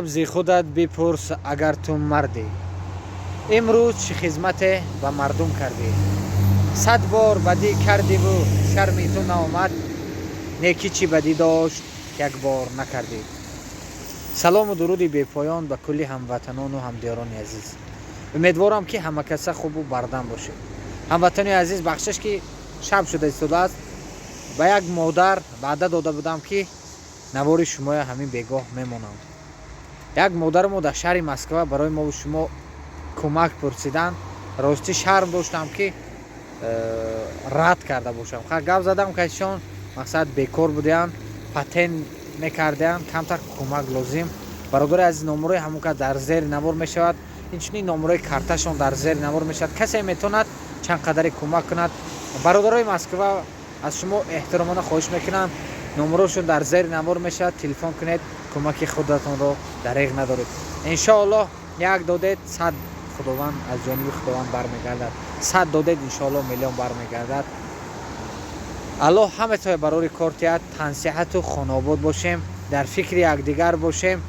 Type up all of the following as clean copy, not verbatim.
Зи худат бипурс, агар ту мардӣ, имрӯз чӣ хизмате ба мардум кардӣ? 100 бор бадӣ кардиву шарми ту наомад, некӣ чӣ бадӣ дошт, як бор накардӣ. Салому дуруди бепоён ба кулли ҳамватанону ҳамдиёрони азиз. Умедворам, ки ҳамакаса хубу бардам бошед. Ҳамватанони азиз, бахшиш, ки шаб шуда истодааст. Ба як модар ваъда дода будам, ки навори шумоя ҳамин бегоҳ мемонам. Як модари мо дар шаҳри Москва барои мову шумо кӯмак пурсиданд. Ростӣ, шарм доштам, ки рад карда бошам. Гап задам касишон, мақсад, бекор будаянд, патент мекардаянд, камтар кӯмак лозим. Бародари азиз, номерои ҳамон кас дар зери навор мешавад, инчунин номерои карташон дар зери навор мешавад. Касе метавонад чанд қадаре кӯмак кунад. Бародарои Москва, аз шумо эҳтиромона хоҳиш мекунам, номерошон дар зери навор мешавад, телефон кунед, кӯмаки худатонро дареғ надоред. Иншоаллоҳ, як додед, 100 худованд аз ҷониби Худованд бармегардад, 100 додед, иншоаллоҳ, миллион бармегардад. Аллоҳ ҳаматоя барори кор тиҳад. Тансиҳату хонаобод бошем, дар фикри якдигар бошем.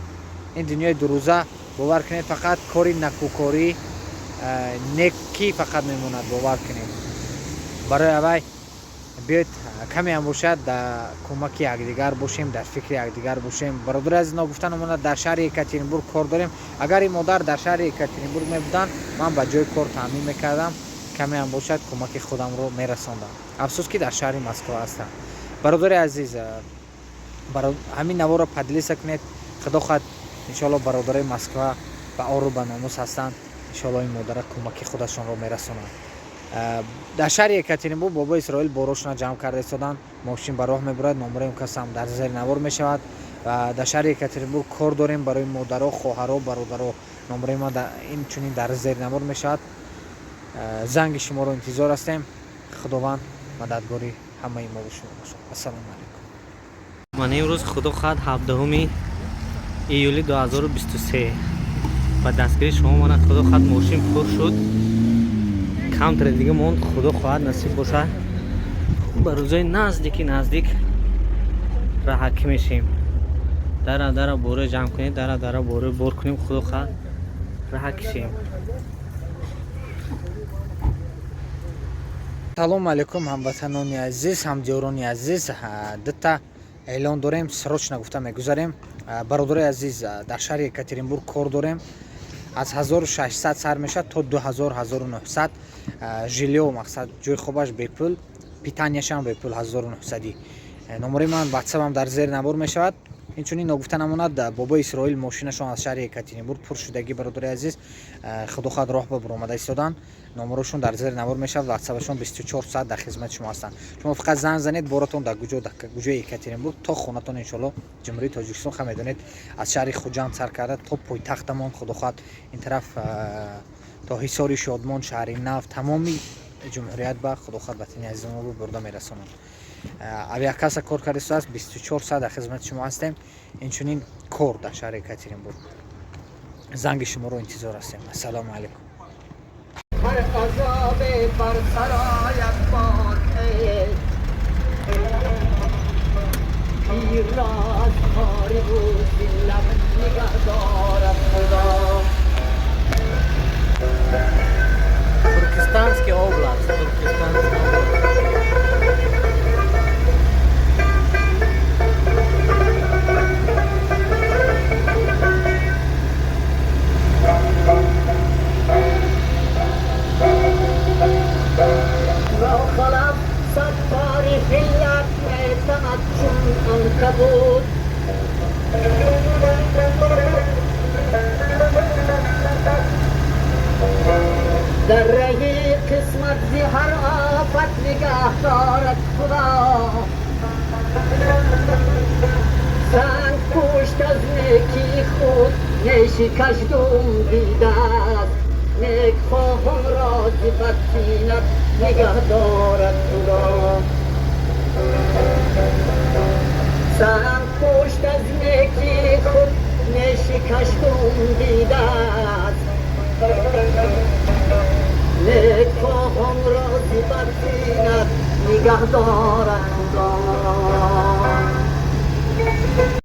Ин дунёи дурӯза, бовар кунед, фақат кори накӯкорӣ, некӣ фақат мемонад, бовар кунед. Барои аввай биёед, камеам бошад, дар кӯмаки якдигар бошем, дар фикри якдигар бошем. Бародари азиз, ногуфта намонад, дар шаҳри Екатеринбург кор дорем. Агар ин модар дар шаҳри Екатеринбург мебуданд, ман ба ҷои кор таъмин мекардам, камеам бошад, кӯмаки худамро мерасондам. Афсӯс, ки дар шаҳри Москва ҳастам. Бародари азиз, ҳамин наворро поделиться кунед. Худо хоҳад, иншоалло, бародарои Москва ба ору ба номус ҳастанд, иншоалло, ин модара кӯмаки худашонро мерасонанд. Дар шаҳри Екатеринбург бобои Исроил борошона ҷамъ карда истоданд, мошин ба роҳ мебурад, номерои он касам дар зери навор мешавад. Дар шаҳри Екатеринбург кор дорем барои модаро, хоҳаро, бародаро. Номерои ма инчунин дар зери навор мешавад. Занги шуморо интизор ҳастем. Худованд мададгори ҳамаи мову шумо бошад. Ассалому алайкум. Ман имрӯз, худо хоҳад, 17 июли 2023 ба дастгирии шумо мана, худо хоҳад, мошин пур шуд, камтаре дига монд. Худо хоҳад, насиб бошад, ба рӯзои наздики наздик раҳакӣ мешем. Дара дара бора ҷамъ кунем, дара дара бора бор кунем, худо хоҳад, раҳа кишем. Салому алайкум, ҳамватанони азиз, ҳамдиёрони азиз. Дута эълон дорем, срочно гуфта мегузарем. Бародарои азиз, дар шаҳри Екатеринбург кор дорем, аз 1600 сар мешавад то 2000, 1900. Жильё, мақсад, ҷои хобаш бепул, питанияшам бепул. 1900. Номерои ман ватсапам дар зери навор мешавад. Инчунин ногуфта намонад, бобои Исроил мошинашон аз шаҳри Екатеринбург пур шудагӣ. Бародари азиз, худо хоҳад, роҳ ба буромада истоданд, номерошон дар зери навор мешавад, ватсапашон 24 соат дар хизмати шумо ҳастанд. Шумо фақат занг занед, боротон дар куҷо, дар куҷои Екатеринбург, то хонатон иншоалло. Ҷумҳурии Тоҷикистон, ха, медонед, аз шаҳри Хуҷанд сар карда то пойтахтамон, худо хоҳад, ин тараф то Ҳисори Шодмон, шаҳри Нав, тамоми ҷумҳурият ба, худо хоҳад, ватани азизамонро бурда мерасонанд. Авиакасса кор карда истодааст, 24 соат дар хизмати шумо ҳастем. Инчунин кор дар шаҳри Екатеринбург, занги шуморо интизор ҳастем. Ассалому алайкум. هر عذاب بر سرایت باد، پیر را از خواری و ذلت نگه دارد خدا. Туркестанский область, Туркестанский область. را خلف ستار حلت میتمد چون عنکبوت. در ره قسمت زی هر آفت نگه دارد خدا. سنگ پشت از نیکی خود نیشی کژدم دیده است، نیک خواهان را ز بدطینت نگه دارد خدا. سنگ پشت از نیکی خود نیشی کژدم دیده است، نیک خواهان را ز بدطینت نگه دارد خدا.